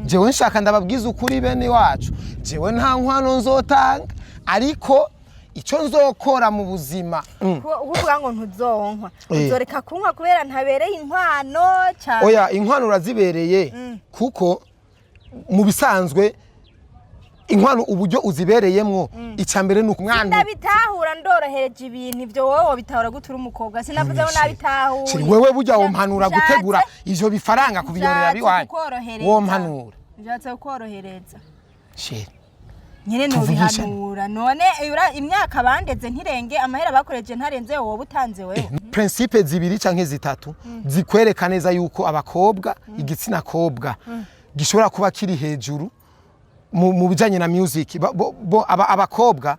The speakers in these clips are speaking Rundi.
Jewe nshaka ndababwiza ukuri, bene wacu, jewe nta nkwano nzotanga, ariko icyo nzokora mu buzima. Kuvuga ngo ntuzonkwa, uzoreka kunywa kubera ntabereye inkwano cyane? Oya, inkwano urazibereye, kuko mu bisanzwe inkwano uburyo uzibereyemwo, icya mbere ni umwana. Ndabitahura, ndorohereje ibintu. Ibyo wowe wobitahura gute uri umukobwa? Sinavuze ngo nabitahuye. Chéri, wewe burya wompanura gutegura ivyo bifaranga kubiyorera Nshatse biwanyu? kukorohereza. Wompanura? Nshatse kukorohereza. Chéri, Nyine tuvugishane. nubihanura none imyaka bandeze ntirenge, amahera bakoreje ntarenze, wowe utanze wewe. Principe zibiri canke zitatu zikwereka neza yuko abakobwa, igitsina kobwa gishobora kuba kiri hejuru mu bijanye na music. Abakobwa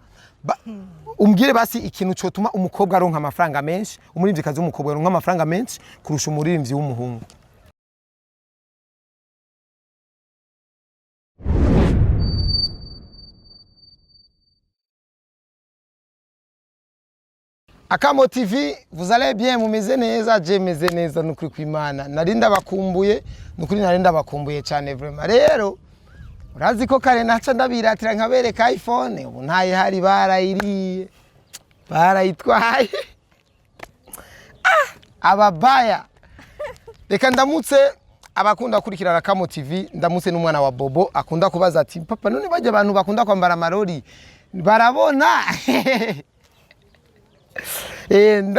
umbwire basi ikintu cotuma umukobwa aronka amafaranga menshi, umuririmvyikazi w'umukobwa aronka amafaranga menshi kurusha umuririmbyi w'umuhungu. Akamo TV, vous allez bien? Mumeze neza? Je meze neza, nukuri kw'Imana. Nari ndabakumbuye, nukuri nari ndabakumbuye cyane vraiment. Rero urazi ko kare naca ndabiratira nkabereka iPhone, ubu ntayihari, barayiriye, barayitwaye. Ababaya. Reka ndamutse abakunda kurikirana Akamo TV, ndamutse n'umwana wa Bobo akunda kubaza ati: "Papa, none bajya abantu bakunda kwambara amarori barabona?"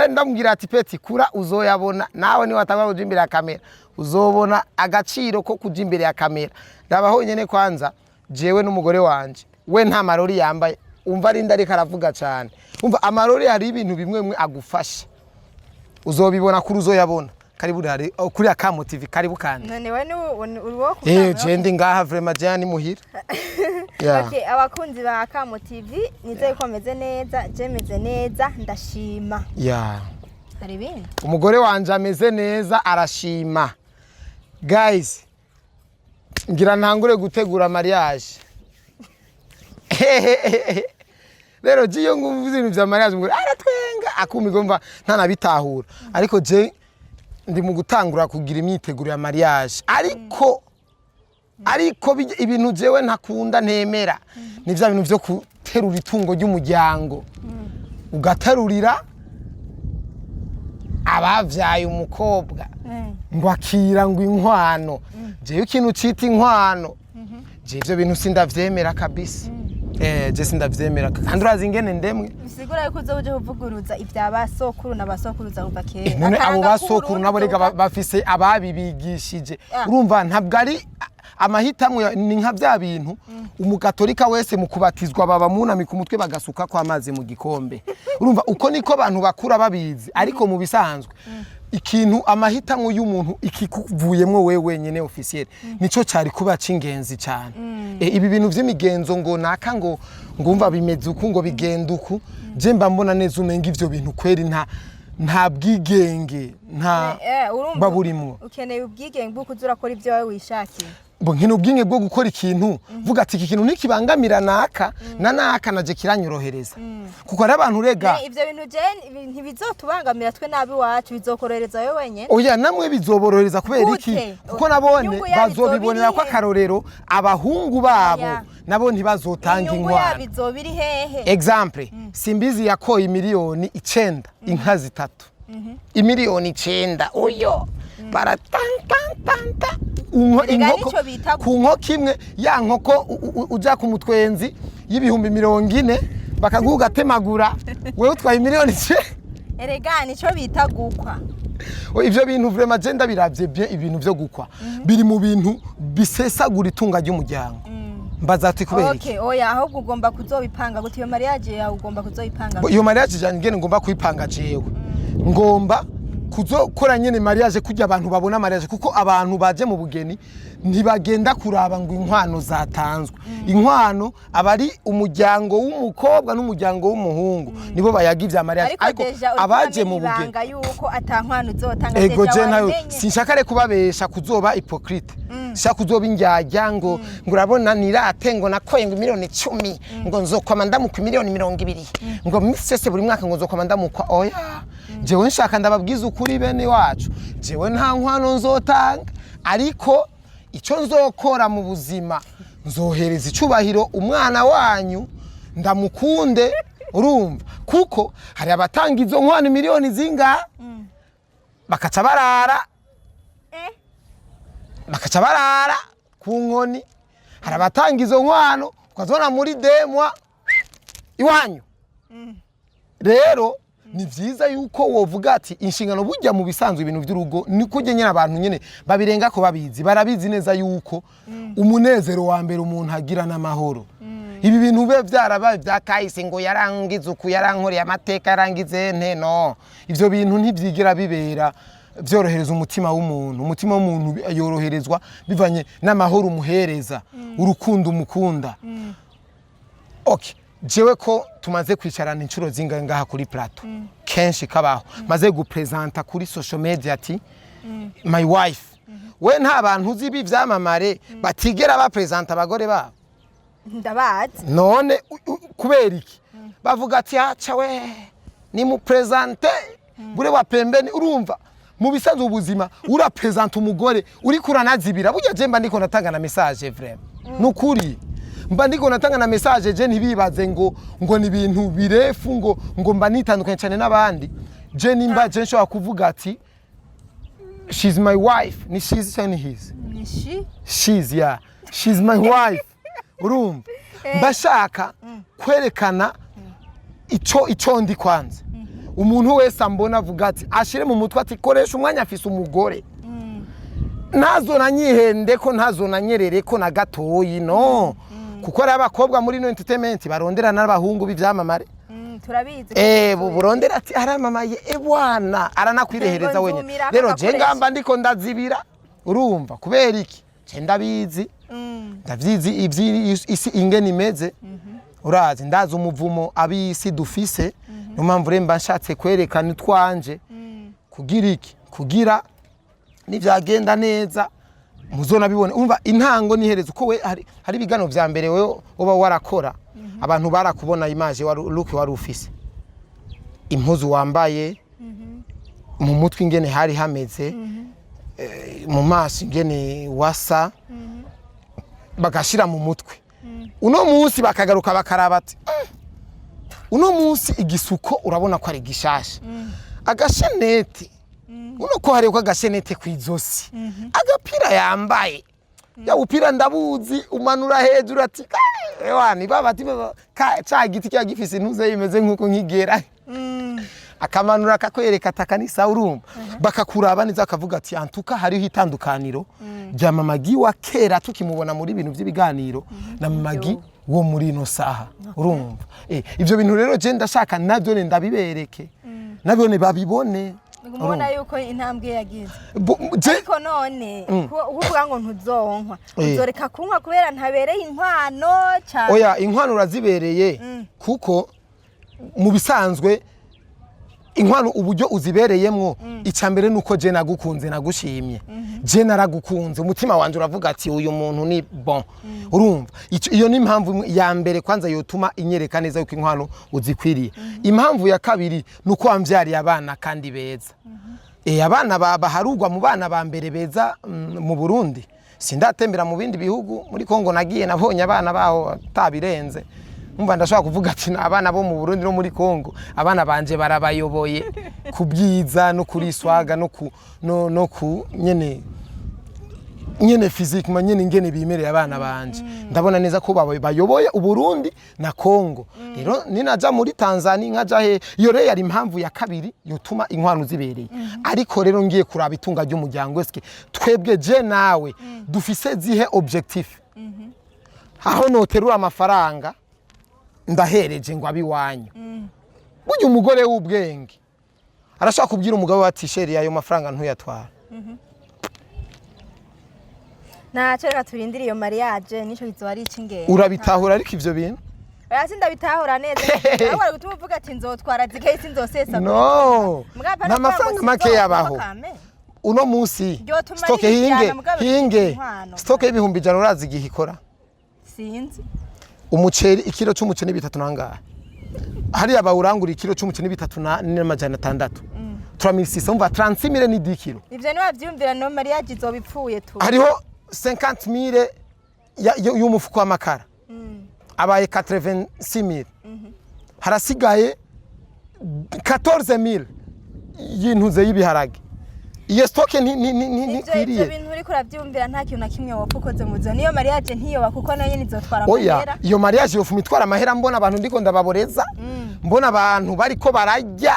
Ndamubwira ati: "Petit, kura uzoyabona nawe. Niwatangura kuja imbere ya kamera uzobona agaciro ko kuja imbere ya kamera." Raba honyene kwanza jewe n'umugore wanje, we nta marori yambaye, umva arinda ariko aravuga cyane. Umva, amarori hari ibintu bimwe bimwe agufasha, uzobibona kuri uzoyabona. Karibu hari, oh, kuri Akamo TV, karibu kandi. None we ni uri wo Je ndi ngaha vraiment, je ni muhira. Yeah. Okay, abakunzi ba Akamo TV, nizeye ko meze neza. Je meze neza, ndashima. Hari ibindi? Umugore wanje ameze neza, arashima. Guys, ngira ntangure gutegura mariage. Rero jiyo nguvuze ibintu vya mariage, umugore aratwenga akumirwa, mva ntanabitahura. Ariko je ndi mu gutangura kugira imyiteguro ya mariage, ariko ibintu jewe ntakunda, ntemera, ni vya bintu vyo guterura itungo ry'umuryango, ugaterurira abavyaye umukobwa ngo akira ngo inkwano. Jewe ikintu cita inkwano, je ivyo bintu sindavyemera kabisa. Je sindavyemera, kandi urazi ingene ndemwe. Bisigura yuko uzoba uje kuvuguruza ibya basokuru na basokuruza kuva kera. None abo Akaranga basokuru k'Uburundi nabo rega bafise ababibigishije. Urumva ntabwo ari amahitamwo ni nka bya bintu umugatolika wese mu kubatizwa baba munamika umutwe bagasuka ko amazi mu gikombe. Urumva uko niko abantu bakura babizi, ariko mu bisanzwe ikintu amahitamwo y'umuntu, ikikuvuyemwo wewe wenyene officiel, nico cari kuba c'ingenzi cyane. Ibi bintu vy'imigenzo ngo naka ngo ngumva bimeze uku, ngo bigenda uku, je mba mbona neza umenga ivyo bintu kweri nta bwigenge nta Urumva baburimwo. Ukeneye ubwigenge bwo kuza urakora ibyo wowe wishakiye. Bo nkino ubwinge bwo gukora ikintu, vuga ati: "Iki kintu ntikibangamira naka na naka, naje kiranyorohereza," kuko hari abantu rega. Ivyo bintu je ntibizotubangamira twe nabi iwacu, bizokorohereza wowe wenyene. Oya, namwe bizoborohereza. Kubera iki? Gute? Kuko nabone Inyungu yabo bazobibonera ko izoba iri he? akarorero abahungu babo Oya. nabo ntibazotanga Inyungu yabo inkwano. izoba iri hehe? Exemple, Simbizi yakoye 9 miliyoni, inka zitatu, 9 miliyoni uyo baratantantanta. Erega Inkoko nico bita ku nkoko imwe, ya nkoko uja ku mutwenzi y'40 000 bakaguha ugatemagura, wewe utwaye 9 miliyoni. Erega nico bita gukwa. Ivyo bintu vraiment je ndabiravye bien, ibintu vyo gukwa biri mu bintu bisesagura itunga ry'umuryango. Mbaza ati kubera iki? Okay, oya, ahubwo ugomba kuzobipanga gute iyo mariage yawe? Ugomba kuzoyipanga Bo, iyo mariage janje ngene ngomba kuyipanga, jewe ngomba kuzokora nyene mariage kurya abantu babona mariage, kuko abantu baje mu bugeni ntibagenda kuraba ngo inkwano zatanzwe. Inkwano aba ari umuryango w'umukobwa n'umuryango w'umuhungu, nibo bayaga ivya mariage. Ariko déjà uriko abaje mu uramenya bugeni ibanga yuko ata nkwano uzotanga. Ego. Déjà Je nayo wabimenye. sinshaka rero kubabesha, kuzoba hypocrite, shaka kuzoba indyarya ngo urabona nirate ngo nakoye ngo 10 miliyoni, ngo nzokwama ndamukwa 20 miliyoni, ngo misi yose buri mwaka ngo nzokwama ndamukwa. Oya, jewe nshaka ndababwiza ukuri, bene wacu, jewe nta nkwano nzotanga, ariko Icyo nzokora mu buzima, nzohereza icubahiro umwana wanyu, ndamukunde. Urumva, kuko hari abatanga izo nkwano miliyoni zingahe, bakaca barara bakaca barara ku nkoni. Hari abatanga izo nkwano ukazibona muri demwa iwanyu. Rero ni byiza yuko wovuga ati inshingano burya mu bisanzwe ibintu by'urugo ni kujya nyine abantu nyine babirenga ko babizi, barabizi neza yuko umunezero wa mbere umuntu agira n'amahoro. Ibi bintu bibe byarabaye bya kahise, ngo yarangize uku, yarankoreye amateka, yarangize nte, no ivyo bintu ntibyigira bibera byorohereza umutima w'umuntu. Umutima w'umuntu yoroherezwa bivanye n'amahoro umuhereza, urukundo umukunda. Okay, jewe ko tumaze kwicarana inshuro zingahe ngaha kuri plateau, kenshi kabaho maze gupresenta kuri social media ati "my wife". We nta bantu uzi b'ivyamamare batigera bapresenta abagore babo? Ndabazi. None kubera iki bavuga ati aca we nimupresente bure wa pembeni? Urumva, mu bisanzwe ubuzima urapresenta umugore uriko uranazibira. Burya je mba ndiko natanga na message, vraiment, nukuri mba ndiko natanga na message. Je ntibibaze ngo ni ibintu birefu, ngo mba nitandukanye cyane n'abandi. Je nimba je nshobora kuvuga ati "She's my wife", ni she's cyangwa ni his? Ni she. She's, yeah, she's my wife. Urumva, mbashaka kwerekana ico ndi. Kwanza umuntu wese ambona avuga ati ashire mu mutwe ati koresha umwanya afise umugore, ntazona nyihende ko, ntazona nyerere ko na gatoyi, no kuko ari abakobwa muri no entertainment barondera n'abahungu b'ivyamamare. Turabizi. Burondera ati aramamaye, bwana, aranakwirehereza Ngo wenyine. nzumira Rero je akakoresha. ngamba ndiko ndazibira. Urumva, kubera iki? Je ndabizi, ndavyizi ivyi isi ingene imeze. Urazi, ndazi umuvumo ab'isi dufise. Niyo mpamvu rero mba nshatse kwerekana utwanje. Kugira iki? Kugira nivyagenda neza muzonabibone. Umva, intango niherezo uko we hari ibiganiro vya mbere wewe uba warakora, abantu barakubona image wari look wari ufise, impuzu wambaye, mu mutwe ingene hari hameze, mu maso ingene wasa, bagashira mu mutwe. Uno munsi bakagaruka bakaraba ati uno munsi igisuko urabona ko ari gishasha, agasheneti uno ko hariho agashenete kw'izosi, agapira yambaye, ya upira ndabuzi umanura hejuru ati "Ewa, baba ati baba, ca giti kiba gifise intuze imeze nk'uko nkigera", akamanura akakwereka ataka ni sawa. Urumva, bakakuraba neza akavuga ati antuka hariho itandukaniro rya Mamagi wa kera tukimubona muri ibintu by'ibiganiro na Mamagi wo muri ino saha. Urumva, ivyo bintu rero je ndashaka navyo ne ndabibereke, nabyo babibone. Mubona yuko intambwe yagize. Je Ariko none kuvuga ngo ntuzonkwa, uzoreka kunywa kubera ntabereye inkwano cyane? Oya, inkwano urazibereye, kuko mu bisanzwe inkwano uburyo uzibereyemwo, icya mbere ni uko je nagukunze, nagushimye. Je naragukunze, umutima wanje uravuga ati uyu muntu ni bon. Urumva, iyo ni impamvu imwe ya mbere kwanza yotuma inyereka neza yuko inkwano uzikwiriye. Impamvu ya kabiri ni uko wamvyariye abana kandi beza. Abana baharugwa mu bana ba mbere beza mu Burundi. Sindatembera mu bindi bihugu, muri Kongo nagiye nabonye abana baho atabirenze. Umva, ndashobora kuvuga ati ni abana bo mu Burundi no muri Kongo, abana banje barabayoboye ku byiza no kuri swaga no ku nyene nyene physique nyene ingene bimereye. Abana banje ndabona neza ko bayoboye Uburundi na Kongo. Rero ninaja muri Tanzania, nkaja he, iyo rero yari impamvu ya kabiri yotuma inkwano zibereye. Ariko rero ngiye kuraba itunga ry'umuryango, eske twebwe je nawe dufise zihe objectif? Aho noterura amafaranga ndahereje ngo abiwanyu, burya umugore w'ubwenge arashobora kubwira umugabo we ati "Chéri, ayo mafaranga ntuyatwara." Ntacyo, reka turindire iyo mariage, nico kizoba ari icy'ingenzi. Urabitahura ariko ivyo bintu? Oya, sindabitahura neza. Nawe wari gutuma uvuga ati nzotwara zikeyi, sinzosesa. No, nta mafaranga make yabaho uno munsi. Ryotuma Stock rijyana, hinge mugabo hinge inkwano. Stock y'100,000 urazi igihe ikora? Sinzi. Umuceri, ikiro c'umuceri ni bitatu nangahe? Hariya bawurangura ikiro c'umuceri ni bitatu n'amajana atandatu, 3600, umva, 36 mille ni 10 kilo. Ivyo niwavyiyumvira, no mariage izoba ipfuye tu. Hariho 50 mille y'umufuko w'amakara, abaye 86 mille, harasigaye 14 mille y'intuze y'ibiharage. Iyo stock Ivyo ntikwiriye. bintu uriko uravyumvira, nta kintu na kimwe wopfa ukoze mu buzima. Niyo mariage ntiyoba, kuko nayo nyene izotwara Oya. amahera. Iyo mariage yofuma itwara amahera. Mbona abantu ndiko ndababoreza, mbona abantu bariko bararya,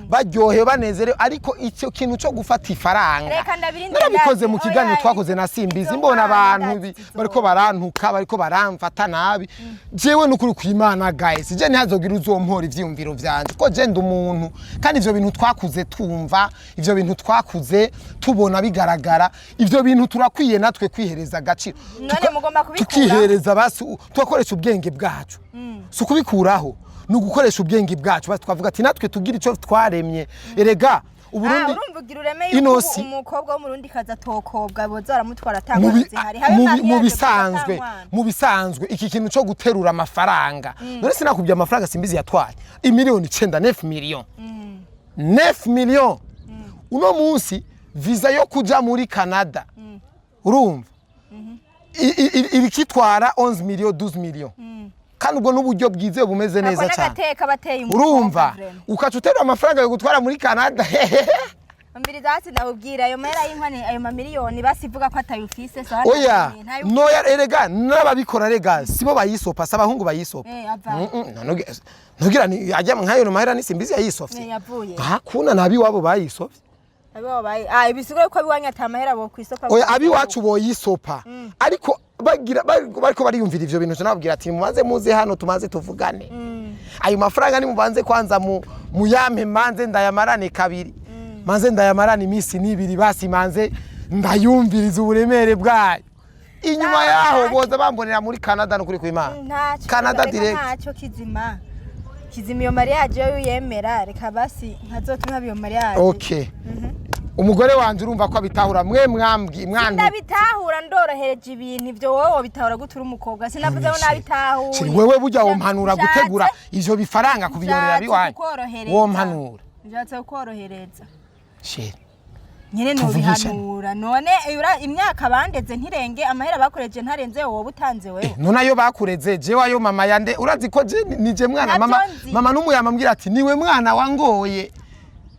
baryohewe, banezerewe, ariko icyo kintu cyo gufata ifaranga Reka ndabirinde. narabikoze mu Ndazi. kiganiro Oya, twakoze na Simbizi. izo Mbona nkwano abantu ndazi zizoba. bariko barantuka, bariko baramfata nabi. Jewe nukuri kwimana, guys, je ntihazogira uzompora ivyiyumviro vyanje, ko je ndi umuntu. Kandi ivyo bintu twakuze tumva, ivyo bintu twakuze tubona bigaragara, ivyo bintu turakwiye natwe kwihereza agaciro. None mugomba kubikuraho? Tukihereza basi, tugakoresha ubwenge bwacu. Si ukubikuraho, ni ugukoresha ubwenge bwacu. Basi twavuga ati natwe tugira icyo twaremye. Erega Uburundi Urumva ugira ureme yuko inosi ubu umukobwa w'Umurundi kaza atokobwa, boza baramutwara mu atangwana zihari, habe mu mariage bisanzwe gusa atangwana. Mu bisanzwe iki kintu cyo guterura amafaranga, none sinakubye amafaranga Simbizi yatwaye, imiliyoni 9, 9 millions, 9 millions. Uno munsi visa yo kuja muri Canada, urumva, irikitwara 11 millions, 12 millions, kandi ubwo n'uburyo bwizewe bumeze neza Ako cyane. n'agateka bateye umukobwa. Urumva, Vraiment. ukaca uterura amafaranga yo gutwara muri Canada. Mbiriza hasi, ndabubwira ayo mahera y'inkwano, ayo mamiliyoni basivuga ko atayufise so. Oya, noya. Erega n'ababikora, rega sibo bayisopa, si abahungu bayisopa. Ava. Ntugira ni ajya nkayo mahera ni Simbizi yayisofye. Yavuye. Hakuna nabi wabo bayisofye. Abo bayi, ah, ibisigura ko abiwanyu ata mahera bo kwisopa. Oya, abiwacu boyisopa, ariko bagira bariko bariyumvira ivyo bintu, nababwira ati mubanze muze hano tumaze tuvugane. Ayo mafaranga nimubanze kwanza mu muyampe, manze ndayamarane kabiri, manze ndayamarane iminsi n'ibiri, basi manze ndayumviriza uburemere bwayo. Inyuma yaho boza bambonera muri Canada, no kuri kw'Imana. Ntacyo. Canada Reka. Direct. Ntacyo kizima kizima. Iyo mariage yo uyemera, reka basi nkazotuma iyo mariage. Okay, umugore wanje urumva ko abitahura, mwe mwambwi mwantu. Ndabitahura, ndorohereje ibintu. Ivyo wowe wobitahura gute uri umukobwa? Sinavuze ngo nabitahuye. Shiri, wewe burya wompanura gutegura ivyo bifaranga kubiyorera Nshatse biwanyu? kukorohereza. Wompanura? Nshatse kukorohereza. Shiri. Nyine. Tuvugishane. Nobihanura none imyaka bandeze ntirenge, amahera bakoreje ntarenze, wowe utanze wewe. None ayo bakureze, jewe ayo mama yande, urazi ko je nije mwana Ntabyo mama nzi. mama n'umuyama ambwira ati niwe mwana wangoye.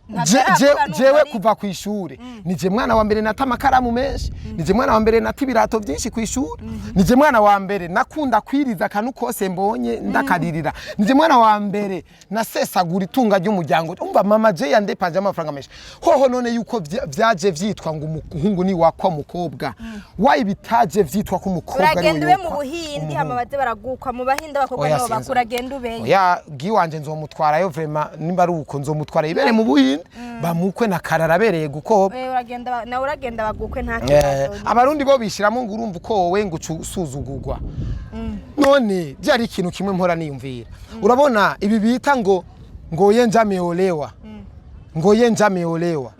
Ntabyo aravuga numva. Jewe Ariko. kuva ku ishure nije mwana wa mbere nata amakaramu menshi, nije mwana wa mbere nata ibirato byinshi ku ishure, nije mwana wa mbere nakunda kwiriza akantu kose mbonye ndakaririra, nije mwana wa mbere nasesagura itunga ry'umuryango. Umva, mama je yandepanje amafaranga menshi hoho. None yuko vyaje vyitwa ngo umuhungu ni wakwa mukobwa, wayi bitaje vyitwa ko umukobwa ari Uragenda we ube mu yokwa Buhindi. umuhungu. Hama baze baragukwa mu Bahinde, abakobwa Oya, nibo sinzi. bakura. Genda ubeyo. Oya, giwanje nzomutwarayo vraiment. Nimba ari uko, nzomutwara ibere mu Buhinde, bamukwe na karara abereye gukobwa. Uragenda nawe uragenda bagukwe, nta kibazo. Abarundi bo bishiramo ngo urumva uko wowe ngo uca usuzugurwa. None byari ikintu kimwe mpora niyumvira. Urabona ibi bita ngo ye njameolewa, ngo ye njameolewa,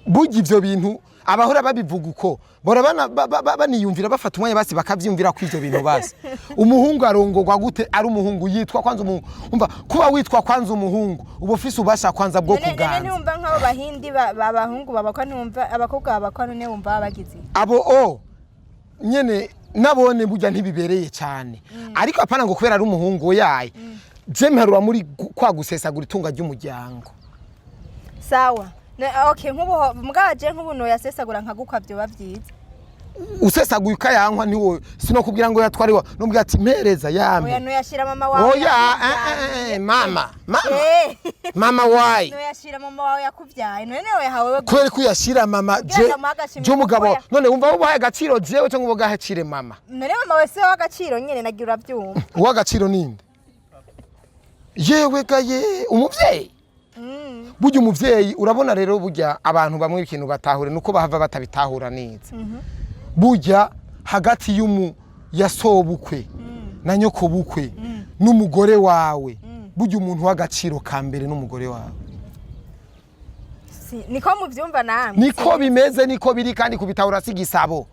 burya ivyo bintu abahora babivuga uko bora baniyumvira, bafata umwanya basi bakavyumvira ko ivyo bintu basi umuhungu arongorwa gute ari umuhungu, yitwa kwanza umuhungu. Umva, kuba witwa kwanza umuhungu, uba ufise ububasha kwanza bwo None kuganza. ntiwumva nk'abo Bahindi abahungu babakwa, ntiwumva abakobwa babakwa, none wumva baba bagize iki? Abo o nyene nabone burya ntibibereye cyane, ariko apana ngo kubera ari umuhungu yaye. Je mperura muri kwa gusesagura itunga ry'umuryango. Sawa. Okay, nk'ubu mugabo je nk'ubu noyasesagura nkagukwa, vyoba vyiza. Usesaguye ukayankwa, ntiwo sinokubwira ngo yatwariwa, nubwira ati mpereza yampe. Oya, noyashira mama wawe Oya. yakuvyaye. Mama, mama, mama wayi. Noyashira mama wawe yakuvyaye, none yahawe we. Kubera ko uyashira mama Kugira je ngo amuhe agashimwe. je umugabo. Oya. None wumva ubahaye agaciro jewe cyangwa ubagahacire mama? None mama wese w'agaciro nyene, nagira uravyumva. Uw'agaciro ninde? Yewe gaye, umuvyeyi burya, umuvyeyi. Urabona rero, burya abantu bamwe ikintu batahure nuko bahava batabitahura neza. Burya hagati y'umu ya sobukwe na nyokobukwe n'umugore wawe, burya umuntu w'agaciro ka mbere n'umugore wawe. Niko muvyumva namwe? Niko bimeze, niko biri, kandi kubitahura si igisabo.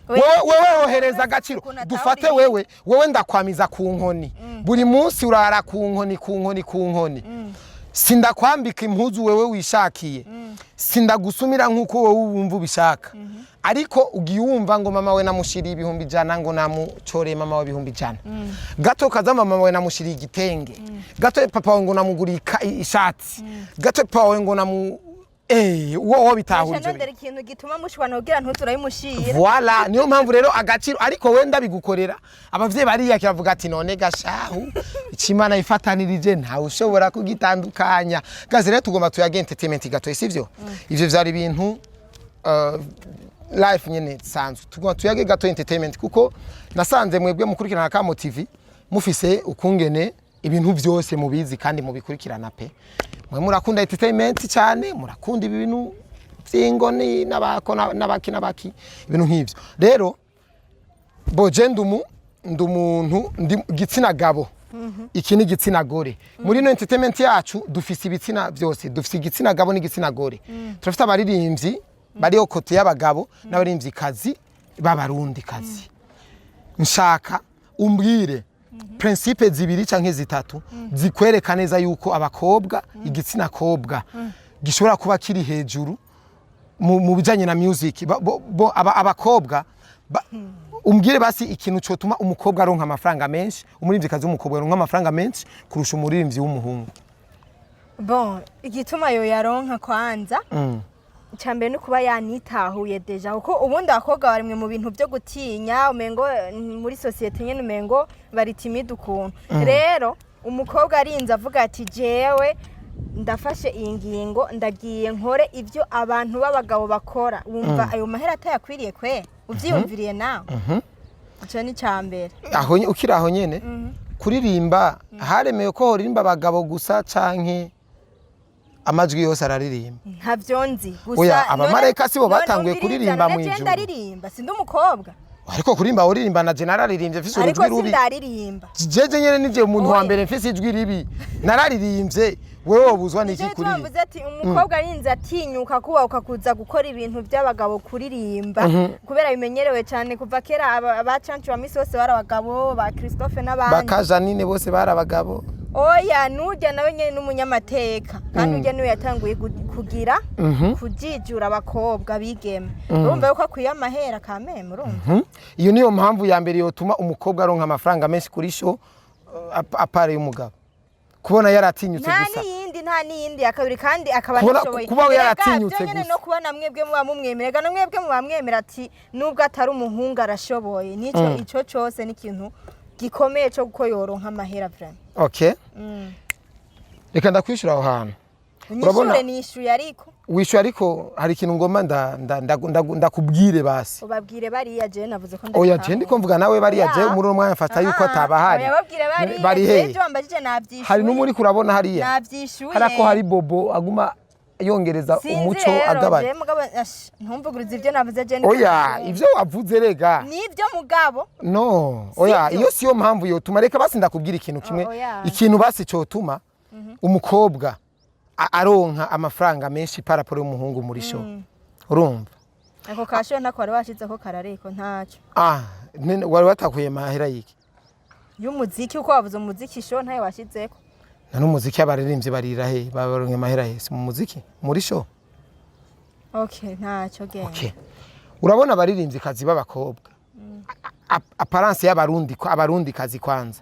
Wewe wohereza agaciro. Ukuntu atahura Dufate ibintu. wewe ndakwamiza ku nkoni buri munsi, urara ku nkoni, ku nkoni, ku nkoni. Sindakwambika impuzu wewe wishakiye, sindagusumira nk'uko wowe wumva ubishaka. Ariko ugiye wumva ngo mama we namushiriye 100,000, ngo namucoreye mama we 100,000, gato kaza mama we namushiriye igitenge, gato papa we ngo namuguriye ishati, gato papa we ngo namu uwo wo bitahura ivyo Nondera bintu. ikintu gituma mushwana kugira ntuturayimushira. Voilà, niyo mpamvu rero agaciro, ariko wenda bigukorera abavyeyi bariyakira, bavuga ati: "None gashahu, icimana ifatanirije ntawe ushobora kugitandukanya." Gaze rero tugomba tuyage entertainment gato, sivyo? Ivyo vyari ibintu life nyene sanzwe. Tugomba tuyage gato entertainment, kuko nasanze mwebwe mukurikirana Kamo TV mufise ukungene ibintu byose mubizi kandi mubikurikirana pe. Mwe murakunda entertainment cyane, murakunda ibintu vy'ingoni n'abako n'abaki n'abaki, ibintu nk'ivyo. Rero bo je ndumuntu ndi gitsina gabo, iki ni igitsina gore. Muri ino entertainment yacu dufise ibitsina byose, dufise igitsina gabo n'igitsina gore. Turafite abaririmbyi bariho côté y'abagabo n'abaririmbyi kazi b'abarundi kazi. Nshaka umbwire principe zibiri canke zitatu zikwereka neza yuko abakobwa, igitsina kobwa gishobora kuba kiri hejuru mu bijanye na music. Abakobwa umbwire basi ikintu cotuma umukobwa aronka amafaranga menshi, umuririmvyikazi w'umukobwa aronka amafaranga menshi kurusha umuririmbyi w'umuhungu. Bon, igituma yo yaronka kwanza, icambere ni kuba yanitahuye déjà, kuko ubundi abakobwa barimwe mu bintu byo gutinya, umengo muri société nyene umengo bari timide ukuntu. Rero umukobwa arinze avuga ati: "Jewe ndafashe iyi ngingo, ndagiye nkore ibyo abantu b'abagabo bakora", wumva ayo mahera atayakwiriye kwe? Uvyiyumviriye nawe, ico ni icambere. Aho ukiri aho nyene, kuririmba haremewe ko horirimba abagabo gusa canke amajwi yose araririmba? Ntavyo nzi gusa. Oya, abamarayika sibo none batanguye umviriza, kuririmba none mu je ijuru. Ndaririmba, sindi umukobwa. Ariko kuririmba uririmba, na je nararirimbye mfise Ariko urujwi rubi. Sindaririmba. Jeje nyene nije umuntu wa Oya. mbere mfise ijwi ribi, nararirimbye. Wewe wobuzwa n'iki Nicyo gituma kuririmba? mvuze ati umukobwa arinze atinyuka kubahuka kuza gukora ibintu by'abagabo, kuririmba, kubera bimenyerewe cyane kuva kera. Aba Cancu wa misi bose bari abagabo, ba Christophe n'abandi. Bakajanine bose bari abagabo. Oya, nurya nawe nyene n'umunyamateka, kandi urya niwe yatanguye kugira kujijura abakobwa bigeme. Urumva yuko akwiye amahera kameme, urumva? Iyo niyo mpamvu ya mbere yotuma umukobwa aronka amafaranga menshi kuri show à part y'umugabo, kubona yaratinyutse Nta gusa. n'iyindi, nta n'iyindi ya kabiri, kandi akaba anashoboye. Kuba Erega yaratinyutse byo nyene gusa. No kuba na mwebwe muba mumwemera, ega na mwebwe muba mwemera ati nubwo atari umuhungu arashoboye. Nico ico cose ni ikintu gikomeye co kuko yoronka amahera vraiment. Okay, reka ndakwishura aho hantu. Urabona- Unyishure, nishuye ariko. Wishyuye, ariko hari ikintu ngomba ndakubwire basi. Ubabwire bariya, jewe navuze ko Oya, ndabitahura. je ndiko mvuga nawe bariya, je Oya. muri uno mwanya mfata yuko atabahari. Oya, babwire bariya. Bari Jewe he? ivyo wambajije navyishuye. Hari n'umuri kurabona hariya. Navyishuye. Harako hari bobo aguma yongereza Sinzi umuco rero, agabanya. jewe mugabo ash, ntumvuguruze ivyo navuze je ndiko Oya, ndavyumva. ivyo wavuze rega. Nivyo mugabo. No, oya. Sivyo? Iyo siyo mpamvu yotuma. Reka basi ndakubwira ikintu kimwe. Oya. Ikintu basi cotuma umukobwa aronka amafaranga menshi par rapport y'umuhungu muri show, urumva? Ako kasho ntako wari washizeko karariko, ntaco. Ah, wari watakuye mahera yiki? Y'umuziki, uko wavuze umuziki, show ntayo washizeko. Na n'umuziki abaririmbyi barira he, baronka amahera he? Si mu muziki muri show? Okay, ntacyo, genda. Okay. Urabona abaririmbyi kazi b'abakobwa, apparence y'abarundi, abarundi kazi kwanza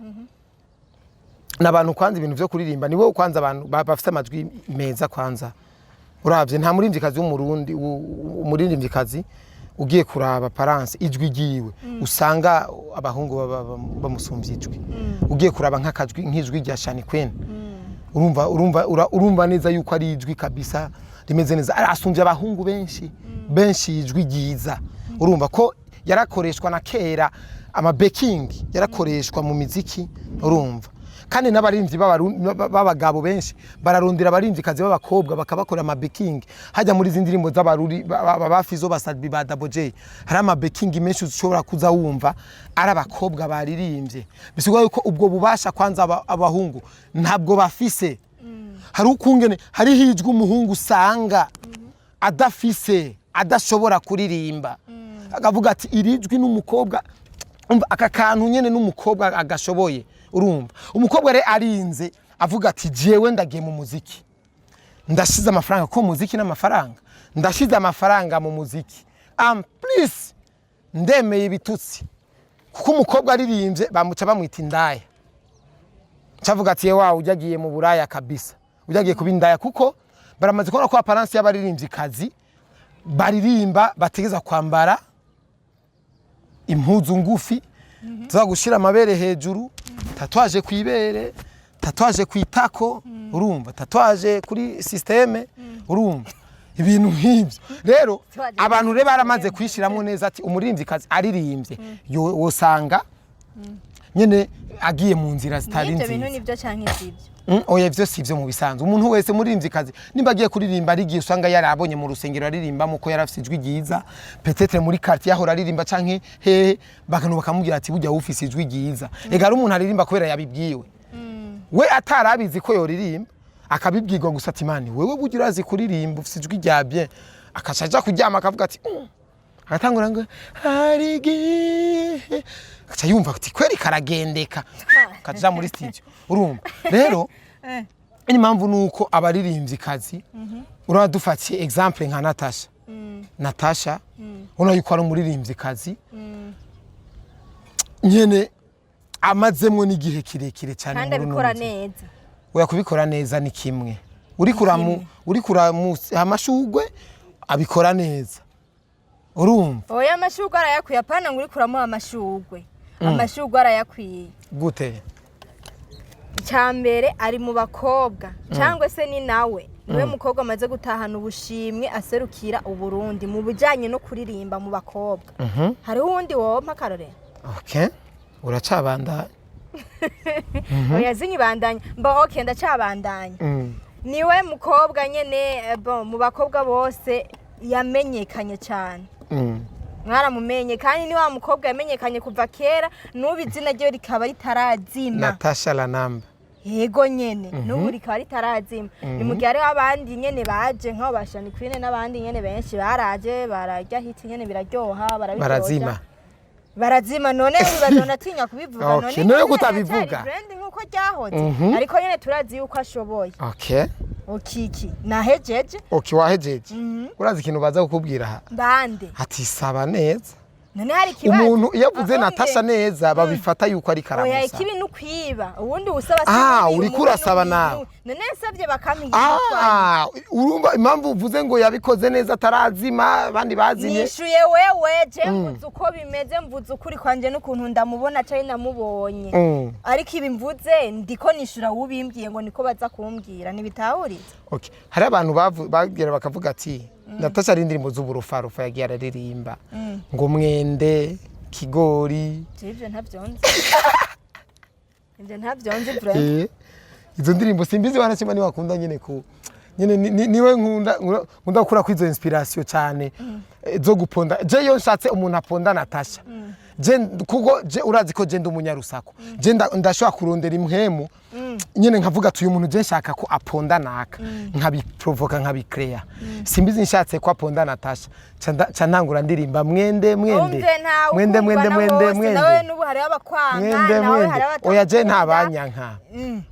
n'abantu kwanza ibintu vyo kuririmba nibo kwanza abantu bafise amajwi meza. Kwanza uravye nta muririmvyikazi w'umurundi, umuririmvyikazi ugiye kuraba apparence ijwi ryiwe usanga abahungu bamusumvye ijwi. Ugiye kuraba nk'akajwi, nk'ijwi rya Shani Queen, urumva neza yuko ari ijwi kabisa rimeze neza, asumbye abahungu benshi benshi ijwi ryiza. Urumva ko yarakoreshwa na kera, ama backing yarakoreshwa mu miziki. Urumva kandi n'abarimvyi b'abagabo benshi bararondera abarimvyikazi b'abakobwa bakabakora ama backing. Hajya muri izi ndirimbo z'abaruri ba Fizo, ba Sadbi, ba Double J, hari ama backing menshi ushobora kuza wumva ari abakobwa baririmbye. Bisigura yuko ubwo bubasha kwanza abahungu ntabwo bafise. Hari ukungene hariho ijwi umuhungu usanga adafise, adashobora kuririmba, akavuga ati iri jwi n'umukobwa. Umva aka kantu nyene n'umukobwa agashoboye. Urumva umukobwa rero arinze avuga ati: "Jewe ndagiye mu muziki, ndashize amafaranga", ko muziki n'amafaranga, ndashize amafaranga mu muziki en plus. Plus ndemeye ibitutsi, kuko umukobwa aririmbye bamuca bamwita indaya. Cavuga ati: "Wawe ujyagiye mu buraya kabisa, ujyagiye kuba indaya," kuko baramaze kubona ko apparence y'abaririmbyi kazi baririmba bategeza kwambara impuzu ngufi, tuza gushira amabere hejuru, tatouage ku ibere, tatouage ku itako, urumva, tatouage kuri système, urumva, ibintu nk'ibyo. Rero abantu rero baramaze kwishyiramo neza ati umuririmbyikazi aririmbye wosanga nyene agiye mu nzira zitari N'ibyo bintu nziza. Nibyo canke sibyo? Oya, ivyo si ivyo. Mu bisanzwe umuntu wese muririmvyikazi nimba agiye kuririmba, ari igihe usanga yarabonye mu rusengero aririmbamo ko yarafise ijwi ryiza, peut-être muri quartier yahora aririmba canke hehe, bakantu bakamubwira ati: "Burya ufise ijwi ryiza." Ega hari umuntu aririmba kubera yabibwiwe, we atarabizi ko yoririmba, akabibwirwa gusa ati: "Mani wewe, burya urazi kuririmba, ufise ijwi rya bien." Akaca aja kuryama akavuga ati agatangura ngo hari igihe akaca yumva ati kweri karagendeka, akaja muri studio. Urumva rero, impamvu nuko abaririmbyi uraba dufatiye exemple nka Natasha. Natasha ubona yuko ari umuririmbyikazi nyene amazemwo n'igihe kirekire cyane kandi muri uno abikora muziki. Neza. Oya, kubikora neza ni kimwe, uri kuramu amashugwe, abikora neza, urumva. Oya, amashugwe arayakwiye, apana ngo uri kuramuha amashugwe. Amashugwe arayakwiye. Gute? Icya mbere, ari mu bakobwa cyangwa se ni nawe niwe mukobwa amaze gutahana ubushimwe aserukira Uburundi mu bijyanye no kuririmba mu bakobwa. Hariho uwundi wompa akarorero? Okay, uracabandanya. Oya, zinyibandanya mba, okay, ndacabandanya. Niwe mukobwa nyene, bon, mu bakobwa bose yamenyekanye cyane. Mwaramumenye, kandi ni wa mukobwa yamenyekanye kuva kera, n'ubu izina rye rikaba ritarazima. Natasha Lanamba. Yego nyene, n'ubu rikaba ritarazima. Ni mu gihe hariho abandi nyene baje nk'abo ba Shani Queen n'abandi nyene benshi baraje bararya hiti nyene, biraryoha, barabiryoshya. Barazima. Barazima. None wibaza natinya kubivuga? Okay, None none izina kutabivuga. riracyari brand nk'uko ryahoze, ariko nyene turazi yuko ashoboye. Okiki nahejeje. Okay, wahejeje. Urazi ikintu baza kukubwira aha? Bande? Ati saba neza. None hari ikibazo? Umuntu iyo avuze Ah, Natasha onge. neza, babifata yuko ari Oya, karamusa. ikibi ni ukwiba ubundi usaba. Ah, Si bibi, uriko umubi urasaba ni nawe. uyu. None nsabye bakampa? Ah, urumva impamvu uvuze ngo yabikoze neza atarazima, abandi bazimye? Nishuye wewe. Je mvuze uko bimeze, mvuze ukuri kwanje n'ukuntu ndamubona canke namubonye. Ariko ibi mvuze ndiko nishura ubimbwiye ngo niko baza kumbwira, ntibitahuritse. Okay. Hari abantu bagera bakavuga ati Natasha ari indirimbo z'uburufarufa yagiye araririmba ngo mwende kigori. Je ivyo ntavyonzi, ivyo ntavyonzi vraiment. Eh, izo ndirimbo simbizi, wanashima niwe akunda nyene ku nyene niwe nkunda gukura kwizo inspiration cyane, zo guponda. Je iyo nshatse umuntu aponda Natasha, je kuko je urazi ko je ndi umunyarusaku, je ndashobora kurondera impwemu nyene nkavuga ati uyu muntu je nshaka ko aponda naka, nkabiprovoka, nkabikreya. Simbizi, nshatse ko aponda Natasha, ca ntangura ndirimba mwende mwende Umve, ntawe mwende ukundwa mwende na mwende bose, mwende nawe n'ubu hariho abakwanga, mwende nawe mwende. hariho Oya, je nta abatakunda. banyanka.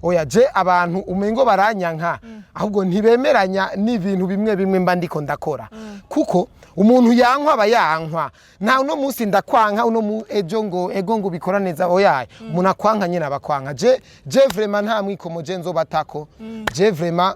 Oya, je abantu umengo baranyanka, ahubwo ntibemeranya n'ibintu bimwe bimwe mba ndiko ndakora, kuko umuntu yankwa aba yankwa. Nta uno munsi ndakwanka, uno mu ejo ngo ego ngo ubikora neza. Oya, umuntu akwanka nyine abakwanka. Je vraiment nta mwikomo je nzobatako. Je vraiment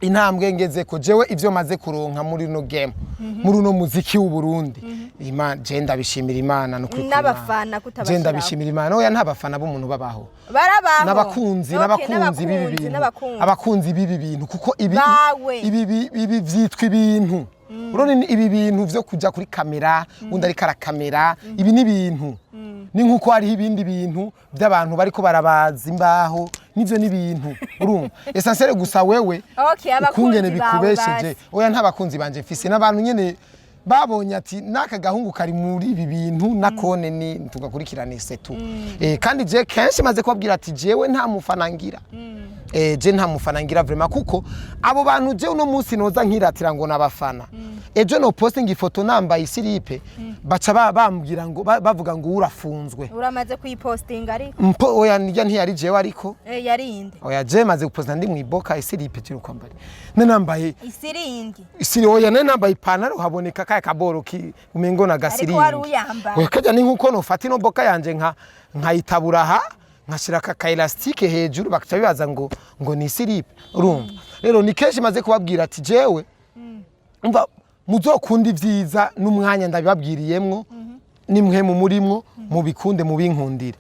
intambwe ngezeko, jewe ivyo maze kuronka muri uno game, muri uno muziki w'u Burundi, Imana, je ndabishimira Imana no kuri. N'abafana Je kutabashiraho. ndabishimira Imana. Oya, nta bafana b'umuntu babaho. Barabaho. N'abakunzi. Okay, N'abakunzi b'ibi bintu. N'abakunzi. Abakunzi b'ibi bintu, kuko ibi Bawe. ibi vyitwa ibintu. Urabona ibi bintu vyo kuja kuri kamera, undi ariko arakamera, ibi ni ibintu, ni nkuko hariho ibindi bintu by'abantu bariko barabaza imbaho, nivyo ni ibintu. Urumva, essentiel gusa wewe Okay, abakunzi ukungene bawe bikubesheje. basi. Oya, nta bakunzi banje mfise, n'abantu nyene babonye ati n'aka gahungu kari muri ibi bintu nakone ni tugakurikirane setu. Kandi je kenshi maze kubabwira ati jewe nta mufana ngira. Je nta mufana ngira vraiment, kuko abo bantu je uno munsi noza nkiratira ngo nabafana, ejo no posting ifoto nambaye islip, baca bambwira ngo bavuga ngo urafunzwe. Uramaze kuyipostinga ariko? Mpo oya, nijya ntiyari jewe ariko. Yari inde? Oya, je maze guposta ndi mwiboka islip kiri kwambara ne nambaye Isiringi? Isiri oya, ne nambaye ipantaro haboneka kaya kaboro ki umengo na gasiringi. Ariko wari uyambaye. Oya, kajya ni nkuko nofata ino boka yanje nkayitabura aha, nkashira ka élastique hejuru, bakaca bibaza ngo ni slip. Urumva rero ni kenshi maze kubabwira ati jewe umva muzokunda ibyiza n'umwanya ndabibabwiriyemwo, nimwe mu murimwo mubikunde mubinkundire.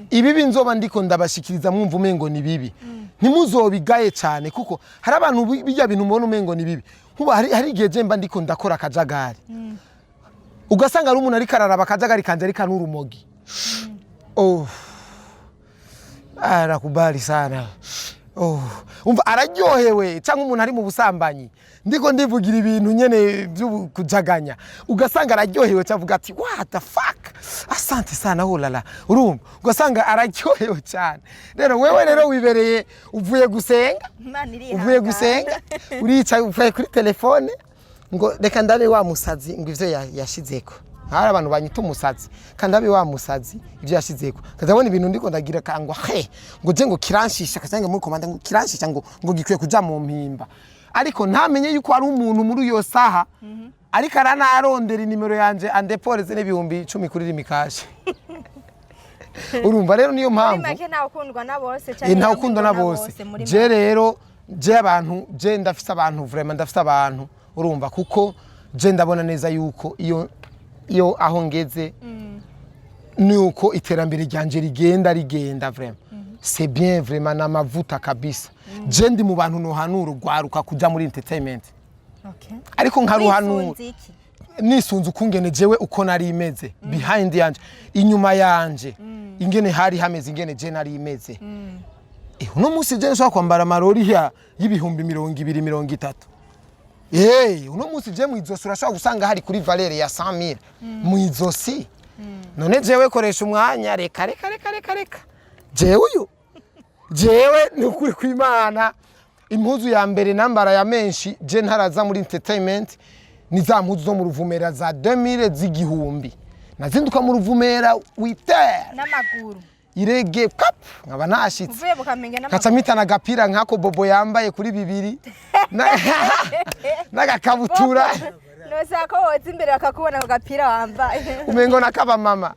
Ibibi nzoba ndiko ndabashikiriza mwumva umengo ni bibi, ntimuzobigaye cyane, kuko hari abantu bijya bintu mubona umengo ni bibi. Nkuba hari igihe je mba ndiko ndakora akajagari, ugasanga ari umuntu ariko araraba akajagari kanje ariko n'urumogi. Oh, arakubali sana. Oh, umva araryohewe, cyangwa umuntu ari mu busambanyi ndiko ndivugira ibintu nyene by'ukujaganya, ugasanga araryohewe cyangwa avuga ati "What the fuck, asante sana, oh lala." Urumva ugasanga araryohewe cyane. Rero wewe rero wibereye uvuye gusenga, Imana irihangana. uvuye gusenga, uricaye, uvuye kuri telefone ngo reka ndabe wa musazi ngo ivyo yashizeko. Hari abantu banyita umusazi, kandi abe wa musazi ivyo yashizeko, kazabona ibintu ndiko ndagira kangwa he ngo je ngo kiranshisha, kazanga muri commande ngo kiranshisha, ngo gikwiye kuja mu mpimba, ariko ntamenye yuko ari umuntu muri iyo saha ariko aranarondera inimero yanje andeporeze n'10,000 kuri Lumicash. Urumva rero niyo Muri mpamvu make ntawe ukundwa na bose. Ntawe ukundwa na bose. Muri Je rero je abantu je ndafise abantu, vraiment ndafise abantu. Urumva kuko je ndabona neza yuko iyo aho ngeze ni uko iterambere ryanje rigenda vraiment, c'est bien, vraiment n'amavuta kabisa. Je ndi mu bantu nohanura urwaruka kuja muri entertainment, Okay. ariko nkaruhanura Wisunze iki? nisunze ukungene jewe uko nari imeze behind yanje, inyuma yanje, ingene hari hameze, ingene je nari imeze. Uno munsi je nshobora kwambara amarori ya y'20,000, 30,000. Uno munsi je mwizosi urashobora gusanga hari kuri valeur ya 100,000 mwizosi. None jewe koresha umwanya, reka reka reka reka reka, jewe uyu jewe ni ukuri kw'Imana, impuzu ya mbere nambara ya menshi je ntaraza muri entertainment ni za mpuzu zo mu Ruvumera za 2000 z'igihumbi. Nazinduka mu Ruvumera witer N'amaguru. Irege kap nkaba nashitse. Uvuye bukamenya Nkaca n'amaguru. mpitana agapira nk'ako Bobo yambaye kuri bibiri n'agakabutura. Nosaka ko woza imbere bakakubona ku gapira wambaye. Umengo nakaba mama.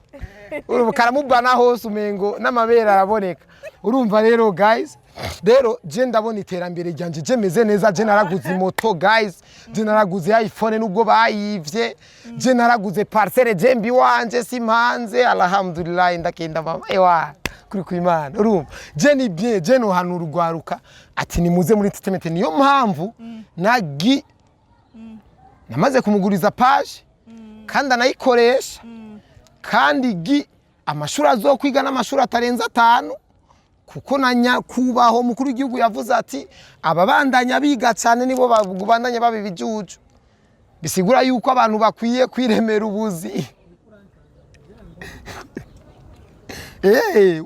Urumva karamubana hose, umengo n'amabere araboneka. Urumva rero guys, rero je ndabona iterambere ryanje, je meze neza. Je naraguze moto guys, je naraguze iPhone nubwo bayivye, je naraguze parcelle, je mbi wanje simpanze, alhamdulillah, ndakenda mama ewa kuri kwimana. Urumva je ni bien, je no hanura urwaruka ati nimuze muri entertainment. Niyo mpamvu nagi namaze kumuguriza page kandi anayikoresha, kandi gi amashuri azokwiga n'amashuri atarenze 5, kuko na nyakubahwa mukuru w'igihugu yavuze ati ababandanya biga cyane nibo babandanya baba ibijuju, bisigura yuko abantu bakwiye kwiremera ubuzi.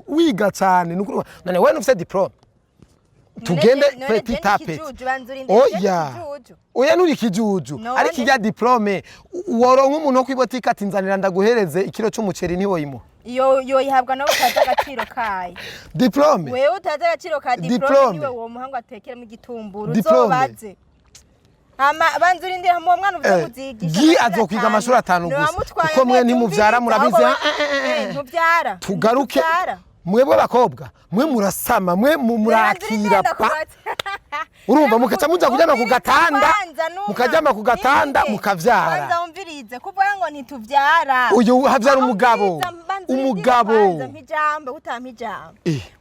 Wiga cyane nukuri none wewe ufite diplôme, tugende petit à petit. Oya oya, nuri ikijuju. None? Ariko ijya diplôme woronka umuntu wo kwibotike ati nzanira ndaguhereze ikiro c'umuceri, ntiwoyimuha. Iyo yoyihabwa nawe utazi agaciro kayo. Diplôme. Wewe utazi agaciro ka diplôme. Diplôme. Niwe uwo muhango atekeramo igitumburu. Diplôme. Uzobaze hama banza urindira mu mwana uvuze kuzigisha Gi azokwiga amashuri 5 gusa, kuko mwe ntimuvyara, murabizi. Ntubyara. Tugaruke. Ntubyara. Mwebwe abakobwa mwe murasama, mwe murakira pa, urumva mukaca muja kuryama ku gatanda, mukaryama ku gatanda mukavyara. Banza wumvirize kuvuga ngo ntituvyara. Uyu havyara umugabo. Banza urindire. Umugabo. Kwanza mpa ijambo, utampa ijambo.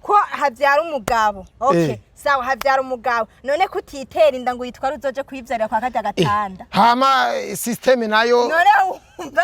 Ko havyara umugabo, okay. Sawa, havyara umugabo, none kutitera inda ngo uyitware uzoje kuyivyarira kwa karya gatanda? Hama système nayo. None wumva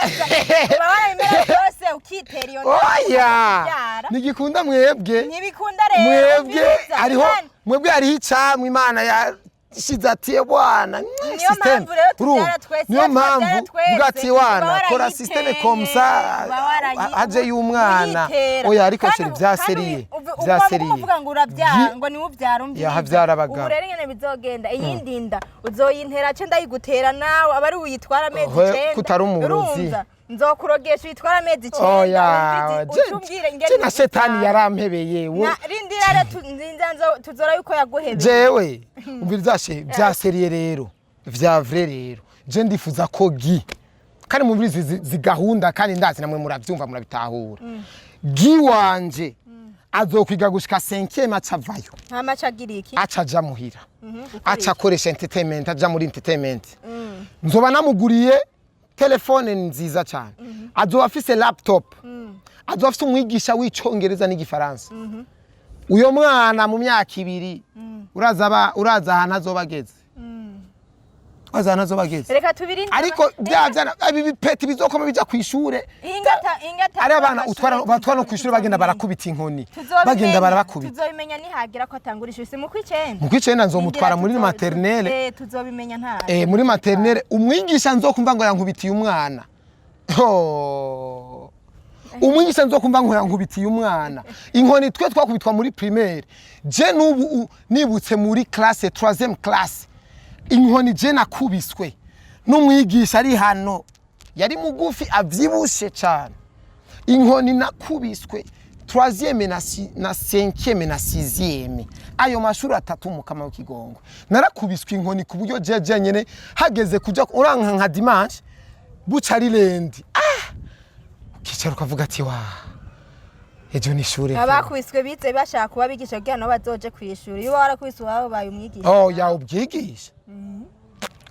uba warabimera byose ukitera iyo nda Oya. ukavyara. Ntigikunda mwebwe. Ntibikunda rero. Mwebwe umviriza, hariho kandi mwebwe hariho icamwa Imana yashize ati bwana Niyo système. mpamvu rero tuvyara Urumva? twese, Niyo iyo tuvyara mpamvu twese, uvuga ati uba wana kora warayiteye, système comme ça uba haje y'umwana. uyitera. Oya, ariko Kandi chéri bya kandi sérieux. Vya uba sérieux. Uvuga ngo urabyara ngo niwe ubyara umviriza. Yahavyara abagabo. Ubu rero ingene bizogenda, iyindi nda uzoyintera ce ndayigutera, nawe aba ari uyitwara amezi Ohe, 9. kutari umurozi. Urumva, nzokurogesha uyitwara amezi 9. Oya, Uce umbwire ingene je na shetani ubyara. Yarampebeye Na rindira rero nzinza tuzora yuko yaguhebeye. Jewe umviriza she, vya sérieux rero, vya vrai rero, je ndifuza ko gi kandi mumviriza izi gahunda, kandi ndazi namwe muravyumva, murabitahura. Gi wanje azokwiga gushika 5e, aca avayo. Nta maca agira iki? Aca aja muhira. Gukora Aca iki? akoresha entertainment, aja muri entertainment. Nzoba namuguriye telefone nziza cyane, azoba afise laptop, azoba afise umwigisha w'icongereza n'igifaransa. Uyo mwana mu myaka 2 uraza uraza ahantu azoba ageze, uraza ahantu azoba ageze. Reka tubirinde. Ariko bya byana ibi bipeti bizokoma bija kw'ishure. Ingata Ari abana utwara, batwara no kw'ishure, bagenda barakubita inkoni, bagenda barabakubita. Tuzobimenya nihagira ko atangura ishuri, si mu kw'icenda? Mu kw'icenda nzomutwara muri Indira maternelle. Tuzobimenya nta Muri maternelle umwigisha nzokumva ngo yankubitiye umwana. Oh. Umwigisha nzokumva ngo yankubitiye umwana inkoni, twe twakubitwa muri primaire. Je n'ubu nibutse muri classe 3e classe, inkoni je nakubiswe n'umwigisha ari hano, yari mugufi avyibushe cyane. Inkoni nakubiswe 3e na 5e na 6e, ayo mashuri atatu, mukama w'ikigongo, narakubiswe inkoni ku buryo jeje nyene hageze kuja uranka nka dimanche buca ari lundi, ukicara ukavuga ati: "Wa, ejo ni ishure." Abakubiswe bize bashaka kuba bigisha kugira nabo bazoje kw'ishuri. Iyo warakubiswe iwabo baye umwigisha. Oh ya, ubyigisha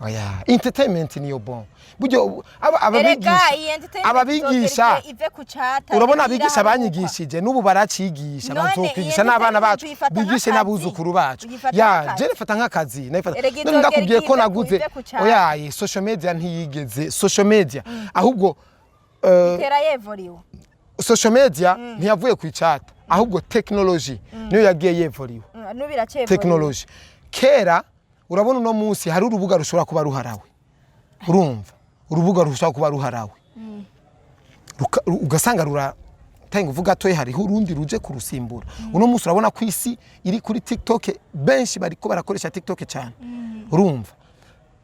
oya, entertainment niyo bon buryo Erega ababigisha iyi entertainment ababigisha izogera ive ku cata. Urabona Igira abigisha aho. Banyigishije n'ubu baracigisha. None Bazokwigisha iyi n'abana bacu, entertainment uyifata bigishe nk'akazi? n'abuzukuru bacu. Uyifata Ya. nk'akazi? Je nifata nk'akazi, nayifata. Erega None izogera ndakubwiye ko naguze ive ku cata. Oya, iyi social media ntiyigeze, social media ahubwo Itera yevoriwe. Social media ntiyavuye ku icata, ahubwo technology niyo yagiye yevoriwe. N'ubu iracevoriwe. Technology kera, urabona uno munsi hari urubuga rushobora kuba ruharawe, urumva, urubuga rushobora kuba ruharawe, ugasanga ruratanga uvuga gatoya, hariho urundi ruje kurusimbura. Uno munsi urabona ko isi iri kuri TikTok, benshi bariko barakoresha TikTok cyane. Urumva,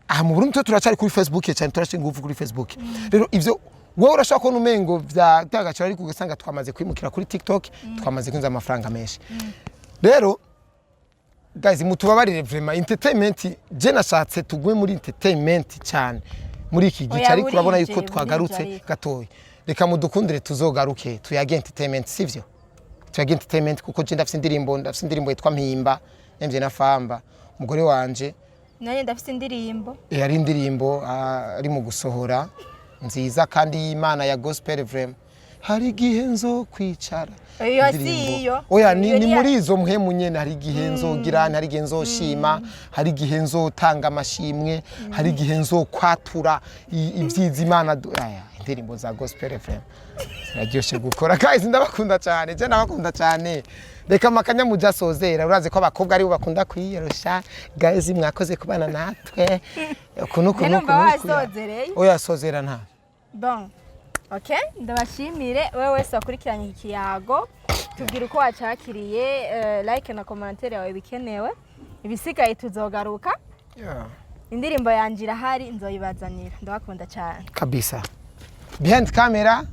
aha mu Burundi twe turacari kuri Facebook cyane, turashinga ingufu kuri Facebook. Rero ivyo wowe urashobora kubona umengo vya byagaciro, ariko ugasanga twamaze kwimukira kuri TikTok, twamaze kwinjiza amafaranga menshi. Rero guys, mutubabarire vraiment, entertainment je nashatse tugwe muri entertainment cyane muri iki gice. Oya, Ariko urabona burije, yuko twagarutse burije ariko. gatoya. Reka mudukundire tuzogaruke tuyage entertainment, sivyo? Tuyage entertainment kuko je ndafise indirimbo yitwa Mpimba nemvye na Famba umugore wanje. Nanjye ndafise indirimbo. Yari indirimbo ari mu gusohora nziza kandi y'Imana ya gospel vraiment. Hari igihe nzokwicara. Iyo si Indirimbo. iyo. Oya, ni, Iyo ni ni muri izo mpwemu nyene. Hari igihe nzogira, hari igihe nzoshima, hari igihe nzotanga amashimwe, hari igihe nzokwatura ibyiza Imana aya indirimbo za gospel vraiment ziraryoshe gukora. Guys, ndabakunda cyane, je ndabakunda cyane. Reka makanya muja sozera, urazi ko abakobwa aribo bakunda kwiyorosha. Guys, mwakoze kubana natwe ukuntu ukuntu. Numva Ukuntu wasozereye. Oya, sozera nta Bon, ok, ndabashimire wewe wese wakurikiranye iki kiyago. Tubwire uko wacakiriye, like na commentaire yawe bikenewe. Ibisigaye tuzogaruka. Indirimbo yanje irahari, nzoyibazanira. Ndabakunda cyane. Kabisa. Behind camera.